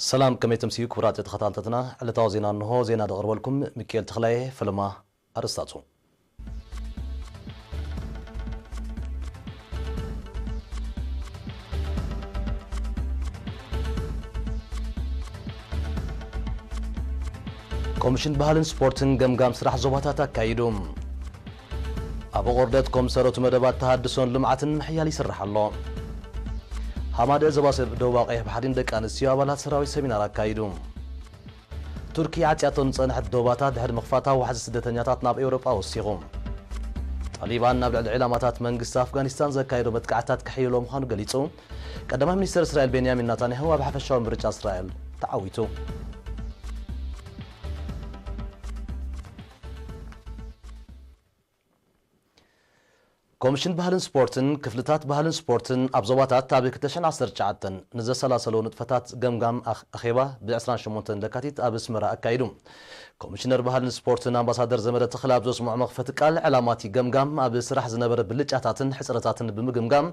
ሰላም፣ ከመይ ትምስዩ ክቡራት ተኸታተልትና? ዕለታዊ ዜና እንሆ። ዜና ዘቕርበልኩም ሚካኤል ተኽላይ። ፈለማ ኣርእስታቱ። ኮሚሽን ባህልን ስፖርትን ገምጋም ስራሕ ዞባታት ኣካይዱ። ኣብ ኣቑርደት ኮምሰረቱ መደባት ተሃድሶን ልምዓትን ምሕያል ይስራሕ ኣሎ። ሃማደ ዞባ ሰብ ደቡባዊ ቀይሕ ባሕሪን ደቂ ኣንስትዮ ኣባላት ሰራዊት ሰሚናር ኣካይዱ። ቱርኪ ዓጽያቶ ንጸንሐት ዶባታ ድሕሪ ምኽፋታ ዋሕዚ ስደተኛታት ናብ ኤውሮጳ ወሲኹ። ጣሊባን ናብ ልዕሊ ዕላማታት መንግስቲ ኣፍጋኒስታን ዘካየዶ መጥቃዕትታት ክሕይሎ ምዃኑ ገሊጹ። ቀዳማይ ሚኒስተር እስራኤል ቤንያሚን ናታንያሁ ኣብ ሓፈሻዊ ምርጫ እስራኤል ተዓዊቱ። ኮሚሽን ባህልን ስፖርትን ክፍልታት ባህልን ስፖርትን ኣብ ዞባታት ኣብ ክልተ ሽሕን ዓሰርተ ትሽዓተን ንዘሰላሰለዉ ንጥፈታት ገምጋም ኣኽ-፣ ኣኼባ ብ ዕስራን ሸሞንተን ለካቲት ኣብ ኣስመራ ኣካይዱ። ኮሚሽነር ባህልን ስፖርትን ኣምባሳደር ዘመደ ተኽለ ኣብ ዘስምዖ መኽፈቲ ቃል፣ ዕላማ እቲ ገምጋም ኣብ ስራሕ ዝነበረ ብልጫታትን ሕጽረታትን ብምግምጋም፣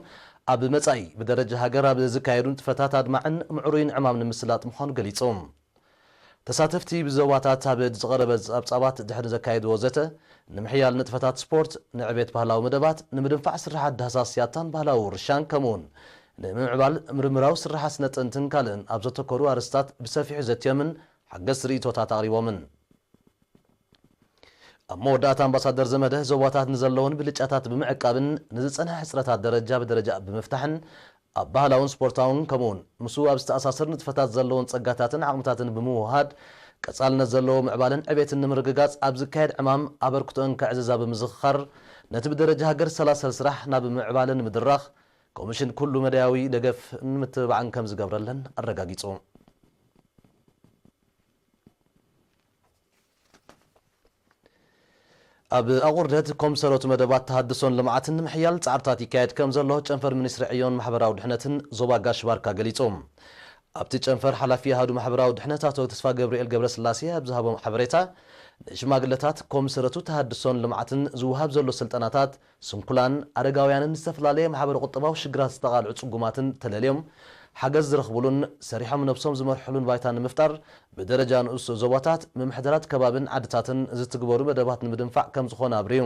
ኣብ መጻኢ ብደረጃ ሃገር ኣብ ዝካየዱ ንጥፈታት ኣድማዕን ምዕሩይን ዕማም ንምስላጥ ምዃኑ ገሊጹ። ተሳተፍቲ ብዞባታት ኣብ ዝቐረበ ጸብጻባት ድሕሪ ዘካየድዎ ዘተ፣ ንምሕያል ንጥፈታት ስፖርት፣ ንዕቤት ባህላዊ መደባት፣ ንምድንፋዕ ስርሓት ዳህሳስ ያታን ባህላዊ ውርሻን፣ ከምኡውን ንምምዕባል ምርምራዊ ስርሓት ስነ ጥንትን ካልእን ኣብ ዘተኮሩ ኣርእስታት ብሰፊሑ ዘትዮምን ሓገዝቲ ርእይቶታት ኣቕሪቦምን። ኣብ መወዳእታ ኣምባሳደር ዘመደ፣ ዞባታት ንዘለወን ብልጫታት ብምዕቃብን ንዝጸንሐ ሕጽረታት ደረጃ ብደረጃ ብምፍታሕን ኣብ ባህላውን ስፖርታውን ከምኡውን ምስኡ ኣብ ዝተኣሳሰር ንጥፈታት ዘለውን ጸጋታትን ዓቕምታትን ብምውህሃድ ቀጻልነት ዘለዎ ምዕባለን ዕቤትን ንምርግጋጽ ኣብ ዝካየድ ዕማም ኣበርክቶአን ከዕዝዛ ብምዝኽኻር፣ ነቲ ብደረጃ ሃገር ዝሰላሰል ስራሕ ናብ ምዕባለ ንምድራኽ ኮሚሽን ኩሉ መዳያዊ ደገፍ ንምትብባዕን ከም ዝገብረለን ኣረጋጊጹ። ኣብ ኣቑርደት ኮምሰረቱ መደባት ተሃድሶን ልምዓትን ንምሕያል ጻዕርታት ይካየድ ከም ዘሎ ጨንፈር ሚኒስትሪ ዕዮን ማሕበራዊ ድሕነትን ዞባ ጋሽ ባርካ ገሊጹ። ኣብቲ ጨንፈር ሓላፊ ኣሃዱ ማሕበራዊ ድሕነት ኣቶ ተስፋ ገብርኤል ገብረስላሴ ኣብ ዝሃቦ ሓበሬታ፣ ንሽማግለታት ኮምሰረቱ ተሃድሶን ልምዓትን ዝወሃብ ዘሎ ስልጠናታት ስንኩላን ኣረጋውያንን ዝተፈላለየ ማሕበረ ቁጠባዊ ሽግራት ዝተቓልዑ ጽጉማትን ተለልዮም ሓገዝ ዝረኽቡሉን ሰሪሖም ነብሶም ዝመርሕሉን ባይታ ንምፍጣር ብደረጃ ንኡስ ዞባታት፣ ምምሕዳራት ከባብን ዓድታትን ዝትግበሩ መደባት ንምድንፋዕ ከም ዝኾነ ኣብሪሁ።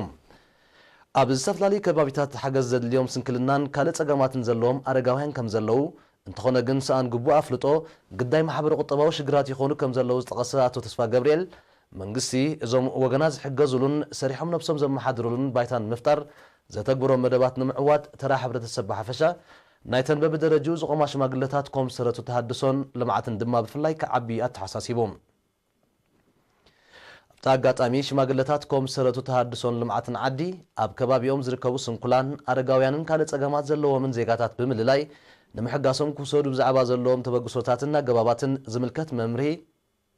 ኣብ ዝተፈላለዩ ከባቢታት ሓገዝ ዘድልዮም ስንክልናን ካልእ ጸገማትን ዘለዎም ኣረጋውያን ከም ዘለዉ፣ እንተኾነ ግን ሰኣን ግቡእ ኣፍልጦ ግዳይ ማሕበረ ቁጠባዊ ሽግራት ይኾኑ ከም ዘለዉ ዝጠቐሰ ኣቶ ተስፋ ገብርኤል፣ መንግስቲ እዞም ወገናት ዝሕገዙሉን ሰሪሖም ነብሶም ዘመሓድሩሉን ባይታ ንምፍጣር ዘተግብሮም መደባት ንምዕዋት ተራ ሕብረተሰብ ብሓፈሻ፣ ናይተን በብደረጅኡ ዝቖማ ሽማግለታት ኮምሰረቱ ተሃድሶን ልምዓትን ድማ ብፍላይ ክዓቢ ኣተሓሳሲቡ። ኣብቲ ኣጋጣሚ ሽማግለታት ኮምሰረቱ ተሃድሶን ልምዓትን ዓዲ ኣብ ከባቢኦም ዝርከቡ ስንኩላን፣ ኣረጋውያንን ካልእ ጸገማት ዘለዎምን ዜጋታት ብምልላይ ንምሕጋሶም ክውሰዱ ብዛዕባ ዘለዎም ተበግሶታትን ኣገባባትን ዝምልከት መምርሂ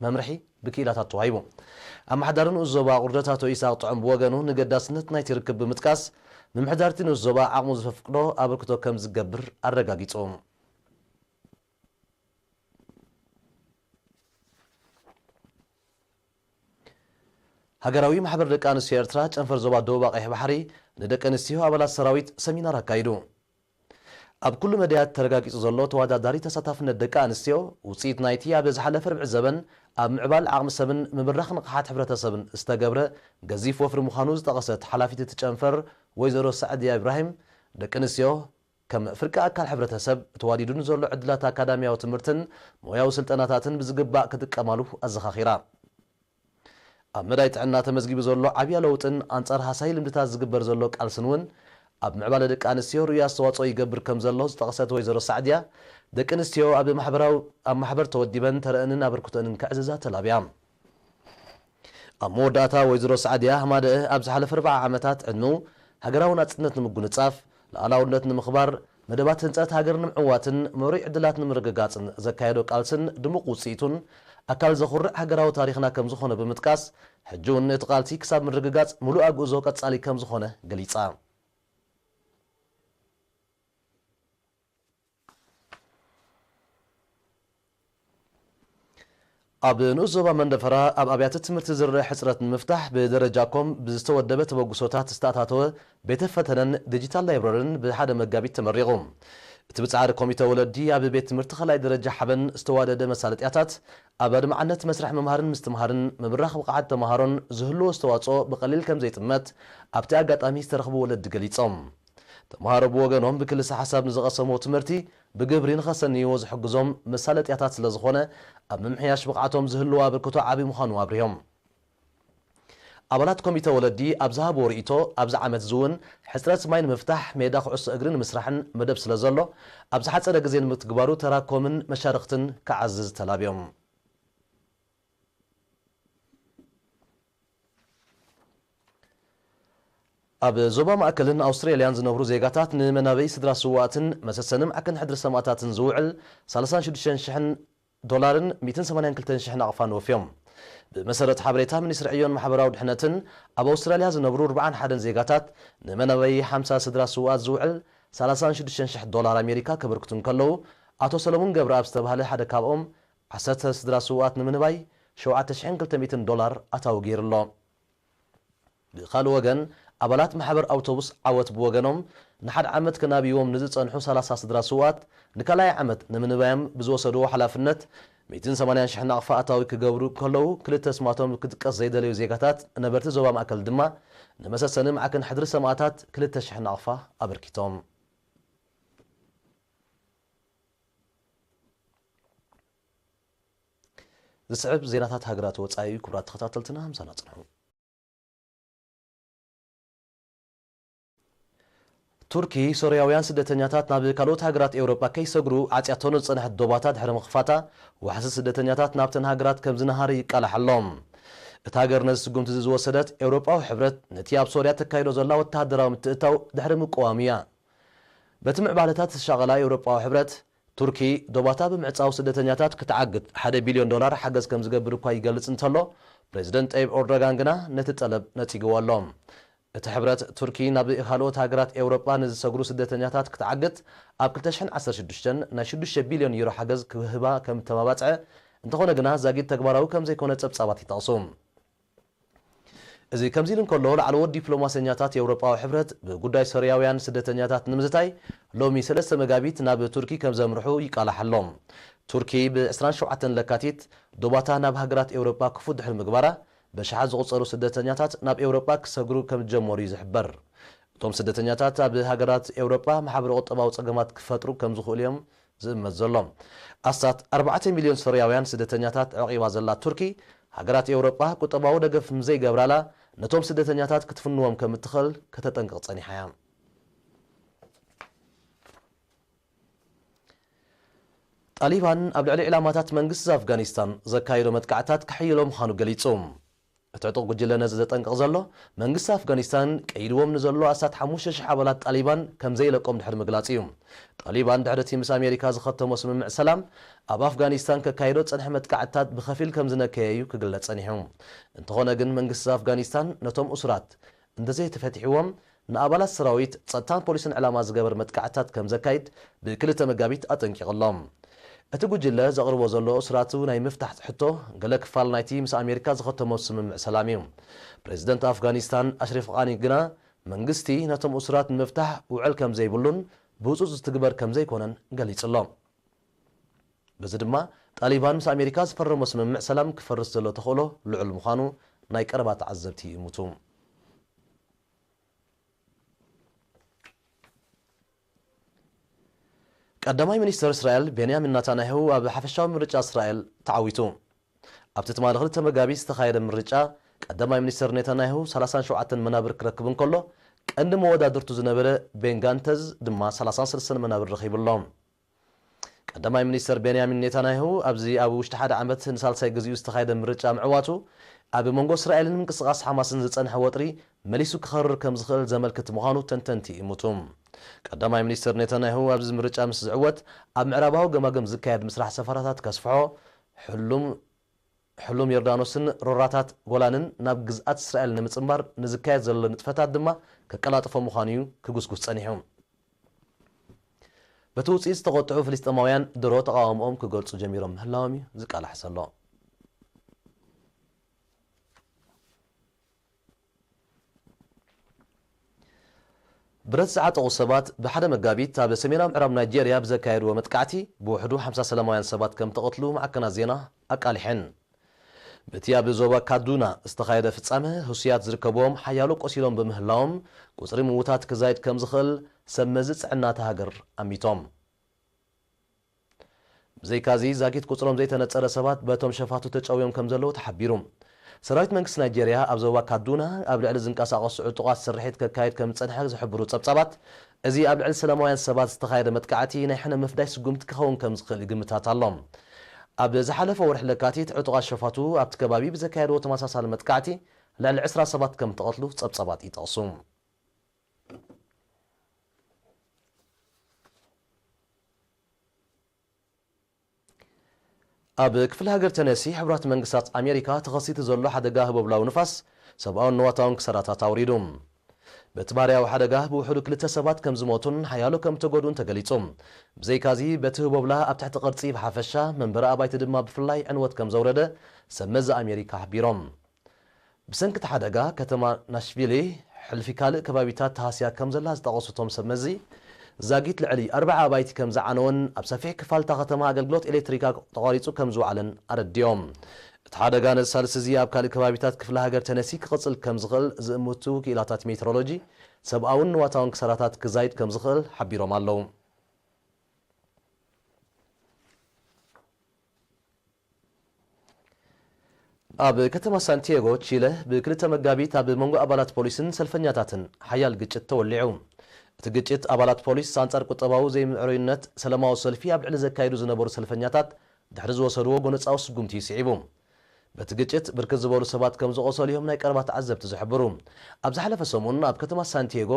መምርሒ ብክኢላታት ተዋሂቡ። ኣመሓዳሪ ንኡስ ዞባ ኣቑርደት ኣቶ ይስሐቅ ጥዑም ብወገኑ፣ ንገዳስነት ናይቲ ርክብ ብምጥቃስ፣ ምምሕዳር እቲ ንኡስ ዞባ ዓቕሙ ዝፈፍቅዶ ኣበርክቶ ከም ዝገብር ኣረጋጊጹ። ሃገራዊ ማሕበር ደቂ ኣንስትዮ ኤርትራ ጨንፈር ዞባ ደቡብ ቀይሕ ባሕሪ ንደቂ ኣንስትዮ ኣባላት ሰራዊት ሰሚናር ኣካይዱ። ኣብ ኩሉ መዳያት ተረጋጊጹ ዘሎ ተወዳዳሪ ተሳታፍነት ደቂ ኣንስትዮ፣ ውጽኢት ናይቲ ኣብ ዝሓለፈ ርብዒ ዘበን ኣብ ምዕባል ዓቕሚ ሰብን ምብራኽ ንቕሓት ሕብረተሰብን ዝተገብረ ገዚፍ ወፍሪ ምዃኑ ዝጠቐሰት ሓላፊት እቲ ጨንፈር ወይዘሮ ሳዕድያ ኢብራሂም፣ ደቂ ኣንስትዮ ከም ፍርቂ ኣካል ሕብረተሰብ ተዋዲዱ ንዘሎ ዕድላት ኣካዳሚያዊ ትምህርትን ሞያዊ ስልጠናታትን ብዝግባእ ክጥቀማሉ ኣዘኻኺራ። ኣብ መዳይ ጥዕና ተመዝጊቡ ዘሎ ዓብያ ለውጥን ኣንጻር ሃሳይ ልምድታት ዝግበር ዘሎ ቃልስን እውን ኣብ ምዕባለ ደቂ ኣንስትዮ ርኡይ ኣስተዋጽኦ ይገብር ከም ዘሎ ዝጠቕሰት ወይዘሮ ሳዕድያ፣ ደቂ ኣንስትዮ ኣብ ማሕበራዊ፣ ኣብ ማሕበር ተወዲበን ተረአንን ኣበርክቶአንን ከዕዝዛ ተላብያ። ኣብ መወዳእታ ወይዘሮ ሳዕድያ ሃማደአ ኣብ ዝሓለፈ ኣርብዓ ዓመታት ዕድሚኡ ሃገራዊ ናጽነት ንምጉንጻፍ፣ ሉዓላውነት ንምኽባር፣ መደባት ህንጸት ሃገር ንምዕዋትን መሩይ ዕድላት ንምርግጋጽን ዘካየዶ ቃልስን ድሙቕ ውጽኢቱን ኣካል ዘኹርዕ ሃገራዊ ታሪኽና ከም ዝኾነ ብምጥቃስ፣ ሕጂ እውን እቲ ቃልሲ ክሳብ ምርግጋጽ ምሉእ ኣግእዞ ቀጻሊ ከም ዝኾነ ገሊጻ። ኣብ ንኡስ ዞባ መንደፈራ ኣብ ኣብያተ ትምህርቲ ዝረአ ሕጽረት ንምፍታሕ ብደረጃ ኮም ብዝተወደበ ተበግሶታት ዝተኣታተወ ቤተ ፈተነን ዲጂታል ላይብረሪን ብሓደ መጋቢት ተመሪቑ። እቲ ብጻዕሪ ኮሚተ ወለዲ ኣብ ቤት ትምህርቲ ካልኣይ ደረጃ ሓበን ዝተዋደደ መሳለጥያታት ኣብ ኣድማዕነት መስርሕ ምምሃርን ምስትምሃርን ምብራኽ ብቕዓት ተምሃሮን ዝህልዎ ኣስተዋጽኦ ብቐሊል ከም ዘይጥመት ኣብቲ ኣጋጣሚ ዝተረኽቡ ወለዲ ገሊጾም። ተምሃሮ ብወገኖም ብክልሰ ሓሳብ ንዝቐሰምዎ ትምህርቲ ብግብሪ ንኸሰንይዎ ዝሕግዞም መሳለጥያታት ስለ ዝኾነ ኣብ ምምሕያሽ ብቕዓቶም ዝህልዎ ኣበርክቶ ዓቢ ምዃኑ ኣብሪሆም። ኣባላት ኮሚተ ወለዲ ኣብ ዝሃብዎ ርእይቶ፣ ኣብዚ ዓመት እዚ እውን ሕጽረት ማይ ንምፍታሕ ሜዳ ኩዕሶ እግሪ ንምስራሕን መደብ ስለ ዘሎ፣ ኣብ ዝሓጸረ ግዜ ንምትግባሩ ተራ ኮምን መሻርኽትን ክዓዝዝ ተላብዮም። ኣብ ዞባ ማእከልን ኣውስትራልያን ዝነብሩ ዜጋታት ንመናበይ ስድራ ስውኣትን መሰሰኒ ማዕከን ሕድሪ ሰማእታትን ዝውዕል ሰላሳን ሽዱሽተን ሽሕን ዶላርን ሚእትን ሰማንያን ክልተን ሽሕ ናቕፋን ወፍዮም። ብመሰረት ሓበሬታ ሚኒስትሪ ዕዮን ማሕበራዊ ድሕነትን፣ ኣብ ኣውስትራልያ ዝነብሩ ኣርብዓን ሓደን ዜጋታት ንመናበይ ሓምሳ ስድራ ስውኣት ዝውዕል ሰላሳን ሽዱሽተን ሽሕ ዶላር ኣሜሪካ ከበርክቱ እንከለዉ፣ ኣቶ ሰለሙን ገብረኣብ ዝተባህለ ሓደ ካብኦም፣ ዓሰርተ ስድራ ስውኣት ንምንባይ ሸውዓተ ሽሕን ክልተ ሚእትን ዶላር ኣታዊ ገይሩ ኣሎ። ብኻልእ ወገን፣ ኣባላት ማሕበር ኣውቶቡስ ዓወት ብወገኖም፣ ንሓደ ዓመት ከናብይዎም ንዝጸንሑ ሰላሳ ስድራ ስውኣት፣ ንካልኣይ ዓመት ንምንባዮም ብዝወሰድዎ ሓላፍነት፣ ሚእትን ሰማንያን ሽሕ ናቕፋ ኣታዊ ክገብሩ ከለዉ፣ ክልተ ስማቶም ክጥቀስ ዘይደለዩ ዜጋታት ነበርቲ ዞባ ማእከል ድማ፣ ንመሰሰኒ ማዕከን ሕድሪ ሰማእታት ክልተ ሽሕ ናቕፋ ኣበርኪቶም። ዝስዕብ ዜናታት ሃገራት ወጻኢ እዩ። ክቡራት ተኸታተልትና፣ ምሳና ጽንሑ። ቱርኪ፣ ሶርያውያን ስደተኛታት ናብ ካልኦት ሃገራት ኤውሮጳ ከይሰግሩ ዓጽያቶ ንዝጸንሐት ዶባታ ድሕሪ ምኽፋታ፣ ዋሕዚ ስደተኛታት ናብተን ሃገራት ከም ዝነሃረ ይቃላሕ ኣሎ። እታ ሃገር ነዚ ስጉምቲ እዚ ዝወሰደት፣ ኤውሮጳዊ ሕብረት ነቲ ኣብ ሶርያ ተካይዶ ዘላ ወተሃደራዊ ምትእትታው ድሕሪ ምቅዋም እያ። በቲ ምዕባለታት ዝሻቐላ ኤውሮጳዊ ሕብረት፣ ቱርኪ ዶባታ ብምዕጻው ስደተኛታት ክትዓግት ሓደ ቢልዮን ዶላር ሓገዝ ከም ዝገብር እኳ ይገልጽ እንተሎ፣ ፕሬዚደንት ጠይብ ኦርዶጋን ግና ነቲ ጠለብ ነጺግዎ ኣሎ። እቲ ሕብረት፣ ቱርኪ ናብ ካልኦት ሃገራት ኤውሮጳ ንዝሰግሩ ስደተኛታት ክትዓግት ኣብ ክልተ ሽሕን ዓሰርተ ሽዱሽተን ናይ ሽዱሽተ ቢልዮን ዩሮ ሓገዝ ክህባ ከም እተመባጽዐ፣ እንተኾነ ግና ዛጊድ ተግባራዊ ከም ዘይኮነ ጸብጻባት ይጠቕሱ። እዚ ከምዚ ኢሉ እንከሎ፣ ላዕለዎት ዲፕሎማሰኛታት የውሮጳዊ ሕብረት ብጉዳይ ሶርያውያን ስደተኛታት ንምዝታይ ሎሚ ሰለስተ መጋቢት ናብ ቱርኪ ከም ዘምርሑ ይቃላሕ ኣሎ። ቱርኪ ብ ዕስራን ሸውዓተን ለካቲት ዶባታ ናብ ሃገራት ኤውሮጳ ክፉት ድሕሪ ምግባራ፣ በሽሓት ዝቑጸሩ ስደተኛታት ናብ ኤውሮጳ ክሰግሩ ከም ዝጀመሩ እዩ ዝሕበር። እቶም ስደተኛታት ኣብ ሃገራት ኤውሮጳ ማሕበረ ቁጠባዊ ጸገማት ክፈጥሩ ከም ዝኽእሉ እዮም ዝእመት ዘሎ። ኣስታት ኣርባዕተ ሚልዮን ሶርያውያን ስደተኛታት ዕቒባ ዘላ ቱርኪ፣ ሃገራት ኤውሮጳ ቁጠባዊ ደገፍ ምዘይገብራላ፣ ነቶም ስደተኛታት ክትፍንዎም ከም እትኽእል ከተጠንቅቕ ጸኒሓ እያ። ጣሊባን ኣብ ልዕሊ ዕላማታት መንግስቲ ኣፍጋኒስታን ዘካየዶ መጥቃዕታት ክሕይሎ ምዃኑ ገሊጹ። እቲ ዕጡቕ ጉጅለ ነዚ ዘጠንቅቕ ዘሎ፣ መንግስቲ ኣፍጋኒስታን ቀይድዎም ንዘሎ ኣስታት ሓሙሽተ ሽሕ ኣባላት ጣሊባን ከም ዘይለቆም ድሕሪ ምግላጹ እዩ። ጣሊባን ድሕሪ እቲ ምስ ኣሜሪካ ዝኸተሞ ስምምዕ ሰላም፣ ኣብ ኣፍጋኒስታን ከካይዶ ዝጸንሐ መጥቃዕትታት ብኸፊል ከም ዝነከየ እዩ ክግለጽ ጸኒሑ። እንተኾነ ግን፣ መንግስቲ ኣፍጋኒስታን ነቶም እሱራት እንተዘይተፈቲሕዎም፣ ንኣባላት ሰራዊት፣ ጸጥታን ፖሊስን ዕላማ ዝገበር መጥቃዕትታት ከም ዘካይድ ብክልተ መጋቢት ኣጠንቂቑ ኣሎ። እቲ ጉጅለ ዘቕርቦ ዘሎ እሱራቱ ናይ ምፍታሕ ሕቶ፣ ገለ ክፋል ናይቲ ምስ ኣሜሪካ ዝኸተሞ ስምምዕ ሰላም እዩ። ፕሬዚደንት ኣፍጋኒስታን ኣሽሪፍ ቃኒ ግና፣ መንግስቲ ነቶም እሱራት ንምፍታሕ ውዕል ከም ዘይብሉን ብህጹጽ ዝትግበር ከም ዘይኮነን ገሊጹ ኣሎ። በዚ ድማ፣ ጣሊባን ምስ ኣሜሪካ ዝፈረሞ ስምምዕ ሰላም ክፈርስ ዘሎ ተኽእሎ ልዑል ምዃኑ ናይ ቀረባ ተዓዘብቲ ይእምቱ። ቀዳማይ ሚኒስተር እስራኤል ቤንያሚን ናታንያሁ ኣብ ሓፈሻዊ ምርጫ እስራኤል ተዓዊቱ። ኣብቲ ትማሊ ክልተ መጋቢት ዝተኻየደ ምርጫ፣ ቀዳማይ ሚኒስተር ኔታንያሁ ሰላሳን ሸውዓተን መናብር ክረክብ እንከሎ፣ ቀንዲ መወዳድርቱ ዝነበረ ቤን ጋንተዝ ድማ ሰላሳን ሰለስተን መናብር ረኺቡ ኣሎ። ቀዳማይ ሚኒስተር ቤንያሚን ኔታንያሁ ኣብዚ ኣብ ውሽጢ ሓደ ዓመት ንሳልሳይ ግዜኡ ዝተኻየደ ምርጫ ምዕዋቱ፣ ኣብ መንጎ እስራኤልን ምንቅስቓስ ሓማስን ዝጸንሐ ወጥሪ መሊሱ ክኸርር ከም ዝኽእል ዘመልክት ምዃኑ ተንተንቲ ይእምቱ። ቀዳማይ ሚኒስተር ኔታንያሁ ኣብዚ ምርጫ ምስ ዝዕወት፣ ኣብ ምዕራባዊ ገማግም ዝካየድ ምስራሕ ሰፈራታት ከስፍሖ፣ ሕሉም ሕሉም ዮርዳኖስን ሮራታት ጎላንን ናብ ግዝኣት እስራኤል ንምጽንባር ንዝካየድ ዘሎ ንጥፈታት ድማ ከቀላጥፎ ምዃኑ እዩ ክጉስጉስ ጸኒሑ። በቲ ውጽኢት ዝተቖጥዑ ፍልስጤማውያን ድሮ ተቓውሞኦም ክገልጹ ጀሚሮም ምህላዎም እዩ ዝቃላሕ ዘሎ። ብረት ዝዓጠቑ ሰባት ብሓደ መጋቢት ኣብ ሰሜናዊ ምዕራብ ናይጄርያ ብዘካየድዎ መጥቃዕቲ ብውሕዱ ሓምሳ ሰላማውያን ሰባት ከም ተቐትሉ ማዕከናት ዜና ኣቃሊሐን። በቲ ኣብ ዞባ ካዱና ዝተኻየደ ፍጻመ፣ ህሱያት ዝርከብዎም ሓያሎ ቆሲሎም ብምህላዎም፣ ቁጽሪ ምዉታት ክዛይድ ከም ዝኽእል ሰብ መዚ ጥዕና እታ ሃገር ኣሚቶም። ብዘይካዚ፣ ዛጊት ቁጽሮም ዘይተነጸረ ሰባት በቶም ሸፋቱ ተጨውዮም ከም ዘለዉ ተሓቢሩ። ሰራዊት መንግስቲ ናይጄርያ ኣብ ዞባ ካዱና ኣብ ልዕሊ ዝንቀሳቐሱ ዕጡቓት ስርሒት ከካይድ ከም ዝጸንሐ ዝሕብሩ ጸብጻባት፣ እዚ ኣብ ልዕሊ ሰላማውያን ሰባት ዝተኻየደ መጥቃዕቲ ናይ ሕነ ምፍዳይ ስጉምቲ ክኸውን ከም ዝኽእል ግምታት ኣሎ። ኣብ ዝሓለፈ ወርሒ ለካቲት፣ ዕጡቓት ሸፋቱ ኣብቲ ከባቢ ብዘካየድዎ ተመሳሳሊ መጥቃዕቲ ልዕሊ ዕስራ ሰባት ከም እተቐትሉ ጸብጻባት ይጠቕሱ። ኣብ ክፍለ ሃገር ተነሲ፣ ሕቡራት መንግስታት ኣሜሪካ ተኸሲቱ ዘሎ ሓደጋ ህቦብላዊ ንፋስ ሰብኣውን ንዋታውን ክሳራታት ኣውሪዱ። በቲ ባህርያዊ ሓደጋ ብውሕዱ ክልተ ሰባት ከም ዝሞቱን ሓያሎ ከም እተጎድኡን ተገሊጹ። ብዘይካዚ፣ በቲ ህቦብላ ኣብ ትሕቲ ቅርጺ ብሓፈሻ፣ መንበሪ ኣባይቲ ድማ ብፍላይ ዕንወት ከም ዘውረደ ሰብ መዚ ኣሜሪካ ሓቢሮም። ብሰንኪ እቲ ሓደጋ፣ ከተማ ናሽቪል ሕልፊ ካልእ ከባቢታት ተሃስያ ከም ዘላ ዝጠቐሱ እቶም ሰብ መዚ፣ ዛጊት ልዕሊ ኣርብዓ ኣባይቲ ከም ዝዓነወን ኣብ ሰፊሕ ክፋል እታ ከተማ ኣገልግሎት ኤሌክትሪክ ተቋሪጹ ከም ዝወዓለን ኣረዲኦም። እቲ ሓደጋ ነዚ ሳልስቲ እዚ ኣብ ካልእ ከባቢታት ክፍለ ሃገር ተነሲ ክቕጽል ከም ዝኽእል ዝእምቱ ክኢላታት ሜትሮሎጂ፣ ሰብኣውን ንዋታውን ክሳራታት ክዛይድ ከም ዝኽእል ሓቢሮም ኣለዉ። ኣብ ከተማ ሳንቲያጎ ቺለ፣ ብክልተ መጋቢት ኣብ መንጎ ኣባላት ፖሊስን ሰልፈኛታትን ሓያል ግጭት ተወሊዑ። እቲ ግጭት፣ ኣባላት ፖሊስ ኣንጻር ቁጠባዊ ዘይምዕሩይነት ሰላማዊ ሰልፊ ኣብ ልዕሊ ዘካይዱ ዝነበሩ ሰልፈኛታት ድሕሪ ዝወሰድዎ ጎነጻዊ ስጉምቲ እዩ ስዒቡ። በቲ ግጭት፣ ብርክት ዝበሉ ሰባት ከም ዝቖሰሉ እዮም ናይ ቀረባ ተዓዘብቲ ዝሕብሩ። ኣብ ዝሓለፈ ሰሙን፣ ኣብ ከተማ ሳንቲያጎ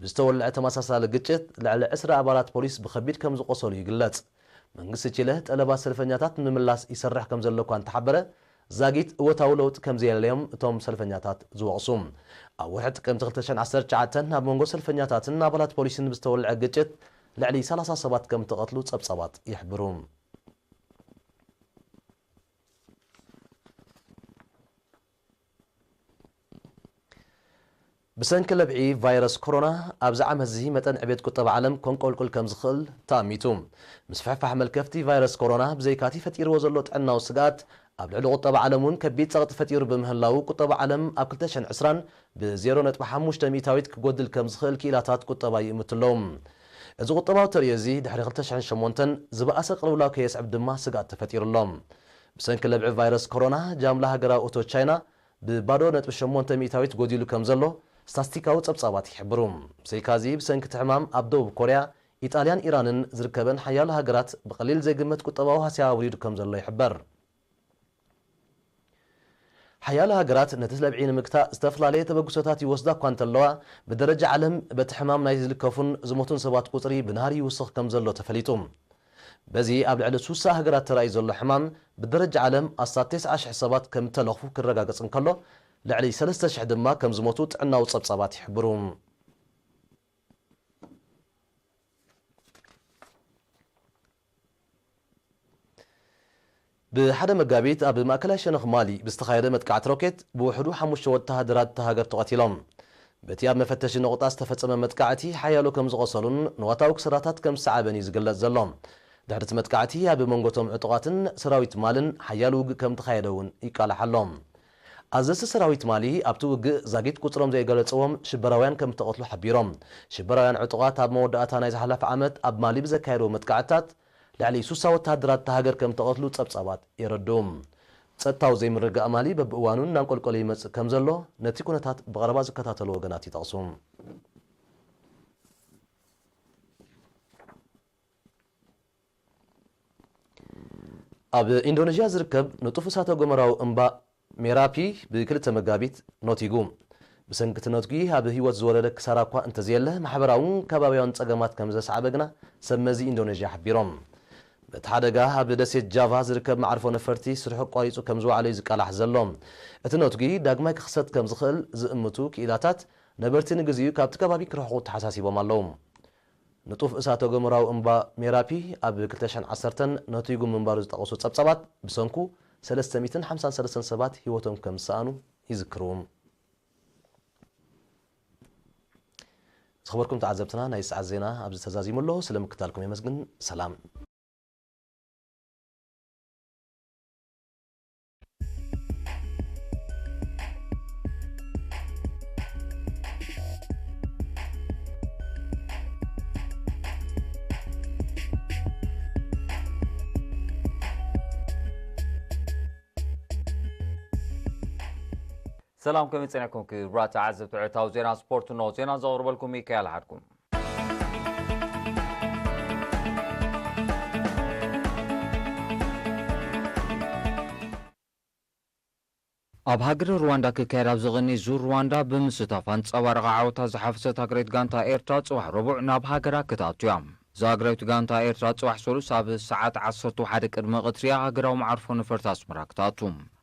ብዝተወልዐ ተመሳሳሊ ግጭት፣ ልዕሊ ዕስራ ኣባላት ፖሊስ ብኸቢድ ከም ዝቖሰሉ ይግለጽ። መንግስቲ ቺለ፣ ጠለባት ሰልፈኛታት ንምምላስ ይሰርሕ ከም ዘሎ እኳ እንተሓበረ፣ ዛጊት እወታዊ ለውጢ ከም ዘየለዮም እቶም ሰልፈኛታት ዝወቕሱ። ኣብ ወርሒ ጥቅምቲ ክልተ ሽሕን ዓሰርተ ትሽዓተን ኣብ መንጎ ሰልፈኛታትን ኣባላት ፖሊስን ብዝተወልዐ ግጭት፣ ልዕሊ ሰላሳ ሰባት ከም እተቐትሉ ጸብጻባት ይሕብሩ። ብሰንኪ ለብዒ ቫይረስ ኮሮና፣ ኣብዚ ዓመት እዚ መጠን ዕቤት ቁጠባ ዓለም ከንቆልቁል ከም ዝኽእል ተኣሚቱ። ምስፍሕፋሕ መልከፍቲ ቫይረስ ኮሮና፣ ብዘይካቲ ፈጢርዎ ዘሎ ጥዕናዊ ስግኣት፣ ኣብ ልዕሊ ቁጠባ ዓለም እውን ከቢድ ጸቕጢ ፈጢሩ ብምህላዉ፣ ቁጠባ ዓለም ኣብ ክልተ ሽሕን ዕስራን ብዜሮ ነጥቢ ሓሙሽተ ሚእታዊት ክጎድል ከም ዝኽእል ክኢላታት ቁጠባ ይእምቱ ኣለዉ። እዚ ቁጠባዊ ተርእዮ እዚ፣ ድሕሪ ክልተ ሽሕን ሸሞንተን ዝበኣሰ ቅልውላው ከየስዕብ ድማ ስግኣት ተፈጢሩ ኣሎ። ብሰንኪ ለብዒ ቫይረስ ኮሮና፣ ጃምላ ሃገራዊ እቶት ቻይና ብባዶ ነጥቢ ሸሞንተ ሚእታዊት ጎዲሉ ከም ዘሎ ስታስቲካዊ ጸብጻባት ይሕብሩ። ብዘይካዚ፣ ብሰንኪ እቲ ሕማም ኣብ ደቡብ ኮርያ፣ ኢጣልያን ኢራንን ዝርከበን ሓያሎ ሃገራት ብቐሊል ዘይግመት ቁጠባዊ ሃስያ ኣውሪዱ ከም ዘሎ ይሕበር። ሓያሎ ሃገራት ነቲ ለብዒ ንምግታእ ዝተፈላለየ ተበግሶታት ይወስዳ እኳ እንተለዋ፣ ብደረጃ ዓለም በቲ ሕማም ናይ ዝልከፉን ዝሞቱን ሰባት ቁጽሪ ብናህሪ ይውስኽ ከም ዘሎ ተፈሊጡ። በዚ ኣብ ልዕሊ ሱሳ ሃገራት ተራእዩ ዘሎ ሕማም፣ ብደረጃ ዓለም ኣስታት ተስዓ ሽሕ ሰባት ከም እተለኽፉ ክረጋገጽ እንከሎ፣ ልዕሊ ሰለስተ ሽሕ ድማ ከም ዝሞቱ ጥዕናዊ ጸብጻባት ይሕብሩ። ብሓደ መጋቢት ኣብ ማእከላይ ሸነኽ ማሊ ብዝተኻየደ መጥቃዕቲ ሮኬት ብውሕዱ ሓሙሽተ ወተሃደራት እታ ሃገር ተቐቲሎም። በቲ ኣብ መፈተሺ ነቑጣ ዝተፈጸመ መጥቃዕቲ ሓያሎ ከም ዝቖሰሉን ንዋታዊ ክሰራታት ከም ዝሰዓበን እዩ ዝግለጽ ዘሎ። ድሕሪ እቲ መጥቃዕቲ ኣብ መንጎ እቶም ዕጡቓትን ሰራዊት ማልን ሓያል ውግእ ከም ተኻየደ እውን ይቃላሕ ኣሎ። ኣዘዝቲ ሰራዊት ማሊ ኣብቲ ውግእ ዛጊት ቁጽሮም ዘይገለጽዎም ሽበራውያን ከም እተቐትሉ ሓቢሮም። ሽበራውያን ዕጡቓት ኣብ መወዳእታ ናይ ዝሓለፈ ዓመት ኣብ ማሊ ብዘካየድዎ መጥቃዕትታት ልዕሊ ሱሳ ወተሃደራት እታ ሃገር ከም እተቐትሉ ጸብጻባት የረድኡ። ጸጥታዊ ዘይምርግጋእ ማሊ በብእዋኑ እናንቆልቆለ ይመጽእ ከም ዘሎ ነቲ ኩነታት ብቐረባ ዝከታተሉ ወገናት ይጠቕሱ። ኣብ ኢንዶኔዥያ ዝርከብ ንጡፍ እሳተ ጎመራዊ እምባ ሜራፒ ብክልተ መጋቢት ነቲጉ። ብሰንኪ እቲ ነትጒ ኣብ ህይወት ዝወረደ ክሳራ እኳ እንተዘየለ፣ ማሕበራውን ከባብያውን ጸገማት ከም ዘስዓበ ግና ሰብ መዚ ኢንዶኔዥያ ሓቢሮም። በቲ ሓደጋ ኣብ ደሴት ጃቫ ዝርከብ መዓርፎ ነፈርቲ ስርሑ ኣቋሪጹ ከም ዝወዓለ እዩ ዝቃላሕ ዘሎ። እቲ ነትጒ ዳግማይ ክኽሰት ከም ዝኽእል ዝእምቱ ክኢላታት፣ ነበርቲ ንግዚኡ ካብቲ ከባቢ ክርሕቑ ተሓሳሲቦም ኣለዉ። ንጡፍ እሳተ ገሞራዊ እምባ ሜራፒ ኣብ ክልተ ሽሕን ዓሰርተን ነቲጉ ምንባሩ ዝጠቐሱ ጸብጻባት፣ ብሰንኩ ሰለስተ ሚእትን ሓምሳን ሰለስተን ሰባት ህይወቶም ከም ዝሰኣኑ ይዝክሩ። ዝኸበርኩም ተዓዘብትና፣ ናይ ሰዓት ዜና ኣብዚ ተዛዚሙ ኣሎ። ስለ ምክታልኩም የመስግን። ሰላም። ሰላም፣ ከመይ ጸኒሕኩም ክቡራት ተዓዘብቲ ዕለታዊ ዜና ስፖርት? እንሆ ዜና ዘቕርበልኩም ሚካኤል ሓድኩም። ኣብ ሃገረ ሩዋንዳ ክካየድ ኣብ ዝቕኒ ዙር ሩዋንዳ ብምስታፍ ኣንጸባረቐ ዓወታ ዝሓፈሰት ሃገራዊት ጋንታ ኤርትራ ጽባሕ ረቡዕ ናብ ሃገራ ክትኣቱ እያ። እዛ ሃገራዊት ጋንታ ኤርትራ ጽባሕ ሰሉስ ኣብ ሰዓት ዓሰርተ ሓደ ቅድሚ ቀትሪ እያ ሃገራዊ መዓርፎ ነፈርቲ ኣስመራ ክትኣቱ።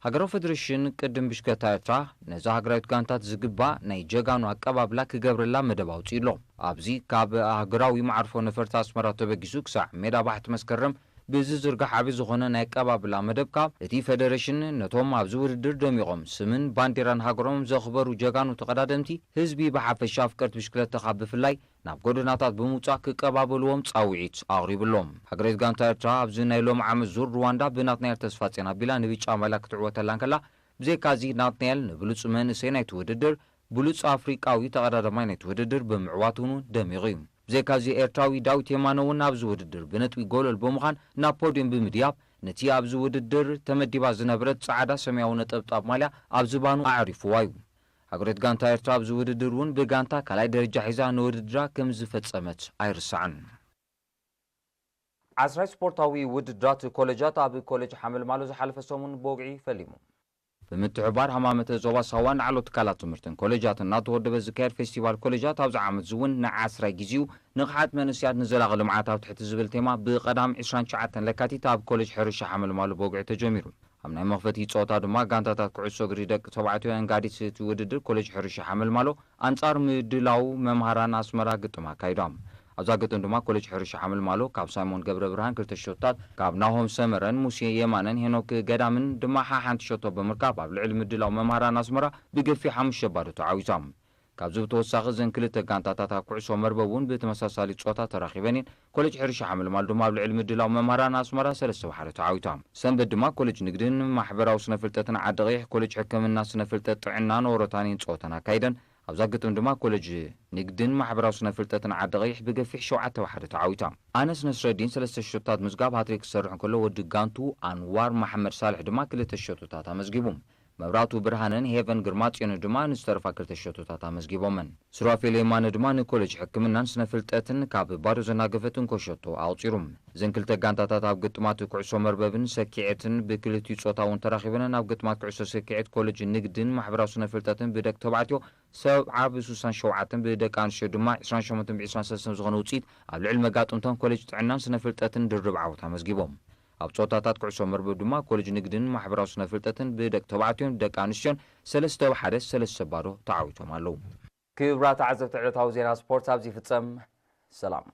ሃገራዊ ፌደሬሽን ቅድም ብሽክለታ ኤርትራ ነዛ ሃገራዊት ጋንታት ዝግባእ ናይ ጀጋኑ ኣቀባብላ ክገብረላ መደብ ኣውጺኡ ኣሎ። ኣብዚ ካብ ሃገራዊ መዓርፎ ነፈርቲ ኣስመራ ተበጊሱ ክሳዕ ሜዳ ባሕቲ መስከረም ብዝዝርጋሕ ዓቢ ዝኾነ ናይ ኣቀባብላ መደብ ካብ እቲ ፌደሬሽን ነቶም ኣብዚ ውድድር ደሚቖም ስምን ባንዴራን ሃገሮም ዘኽበሩ ጀጋኑ ተቐዳደምቲ ህዝቢ ብሓፈሻ ኣፍቀርቲ ብሽክለታ ካብ ብፍላይ ናብ ጎደናታት ብምውጻእ ክቀባበልዎም ጻውዒት ኣቕሪብሎም። ሃገራዊት ጋንታ ኤርትራ ኣብዚ ናይ ሎሚ ዓመት ዙር ሩዋንዳ ብናትናኤል ተስፋጽዮን ኣቢላ ንብጫ ማልያ ክትዕወተላ እንከላ፣ ብዘይካዚ ናትናኤል ንብሉጽ መንእሰይ ናይቲ ውድድር፣ ብሉጽ ኣፍሪቃዊ ተቐዳዳማይ ናይቲ ውድድር ብምዕዋት እውን ደሚቑ እዩ። ብዘይካዚ ኤርትራዊ ዳዊት የማነ እውን ኣብዚ ውድድር ብነጥቢ ጎለል ብምዃን ናብ ፖድዮም ብምድያብ ነቲ ኣብዚ ውድድር ተመዲባ ዝነበረት ጻዕዳ ሰማያዊ ነጠብጣብ ማልያ ኣብ ዝባኑ ኣዕሪፍዋ እዩ። ሃገራዊት ጋንታ ኤርትራ ኣብዚ ውድድር እውን ብጋንታ ካልኣይ ደረጃ ሒዛ ንውድድራ ከም ዝፈጸመት ኣይርሳዕን። ዓስራይ ስፖርታዊ ውድድራት ኮሌጃት ኣብ ኮሌጅ ሓመልማሎ ዝሓለፈ ሰሙን ብወግዒ ፈሊሙ። ብምትሕብባር ሃማመተ ዞባ ሳዋን ላዕለዎት ትካላት ትምህርትን ኮሌጃትን እናተወደበ ዝካየድ ፌስቲቫል ኮሌጃት ኣብዚ ዓመት እዚ እውን ንዓስራይ ግዜኡ ንቕሓት መንእሰያት ንዘላቒ ልምዓት ኣብ ትሕቲ ዝብል ቴማ ብቐዳም ዕስራን ትሽዓተን ለካቲት ኣብ ኮሌጅ ሕርሻ ሓመልማሎ ብወግዒ ተጀሚሩ። ኣብ ናይ መኽፈቲ ጸወታ ድማ ጋንታታት ኩዕሶ እግሪ ደቂ ተባዕትዮ ኣንጋዲት እቲ ውድድር ኮሌጅ ሕርሻ ሓመልማሎ ኣንጻር ምድላው መምሃራን ኣስመራ ግጥም ኣካይዶም። ኣብዛ ግጥም ድማ ኮሌጅ ሕርሻ ሓመልማሎ ካብ ሳይሞን ገብረ ብርሃን ክልተ ሸቶታት፣ ካብ ናሆም ሰመረን ሙሴ የማነን ሄኖክ ገዳምን ድማ ሓሓንቲ ሸቶ ብምርካብ ኣብ ልዕሊ ምድላው መምሃራን ኣስመራ ብገፊሕ ሓሙሽተ ባዶ ተዓዊቶም። ካብዚ ብተወሳኺ እዘን ክልተ ጋንታታት ኣብ ኩዕሶ መርበብ እውን ብተመሳሳሊ ጾታ ተራኺበን እየን። ኮሌጅ ሕርሻ ሓመልማሎ ድማ ኣብ ልዕሊ ምድላው መምሃራን ኣስመራ ሰለስተ ብሓደ ተዓዊቶም። ሰንበት ድማ ኮሌጅ ንግድን ማሕበራዊ ስነ ፍልጠትን ዓዲ ቀይሕ፣ ኮሌጅ ሕክምና ስነ ፍልጠት ጥዕናን ኦሮታኒን ጸወተን ኣካይደን። ኣብዛ ግጥም ድማ ኮሌጅ ንግድን ማሕበራዊ ስነ ፍልጠትን ዓዲ ቀይሕ ብገፊሕ ሸውዓተ ብሓደ ተዓዊታ። ኣነስ ነስረዲን ሰለስተ ሸቶታት ምዝጋብ ሃትሪክ ክሰርሕ እንከሎ፣ ወዲ ጋንቱ ኣንዋር መሓመድ ሳልሕ ድማ ክልተ ሸቶታት ኣመዝጊቡ። መብራቱ ብርሃንን ሄቨን ግርማጽዮንን ድማ ንዝተረፋ ክልተ ሸቶታት ኣመዝጊቦመን። ሱራፌል የማነ ድማ ንኮሌጅ ሕክምናን ስነ ፍልጠትን ካብ ባዶ ዘናገፈት እንኮ ሸቶ ኣቑጺሩ። እዘን ክልተ ጋንታታት ኣብ ግጥማት ኩዕሶ መርበብን ሰኪዔትን ብክልቲኡ ጾታ እውን ተራኺበን። ኣብ ግጥማት ኩዕሶ ሰኪዔት ኮሌጅ ንግድን ማሕበራዊ ስነ ፍልጠትን ብደቂ ተባዕትዮ ሰብዓ ብስሳን ሸውዓተን፣ ብደቂ ኣንስትዮ ድማ ዕስራን ሸሞንተን ብዕስራን ሰለስተን ዝኾነ ውጽኢት ኣብ ልዕሊ መጋጥምቶም ኮሌጅ ጥዕናን ስነ ፍልጠትን ድርብ ዓወት ኣመዝጊቦም። ኣብ ጸወታታት ኩዕሶ መርበብ ድማ ኮሌጅ ንግድን ማሕበራዊ ስነ ፍልጠትን ብደቂ ተባዕትዮን ደቂ ኣንስትዮን ሰለስተ ብሓደ፣ ሰለስተ ባዶ ተዓዊቶም ኣለዉ። ክቡራት ተዓዘብቲ ዕለታዊ ዜና ስፖርት ኣብዚ ይፍጸም። ሰላም።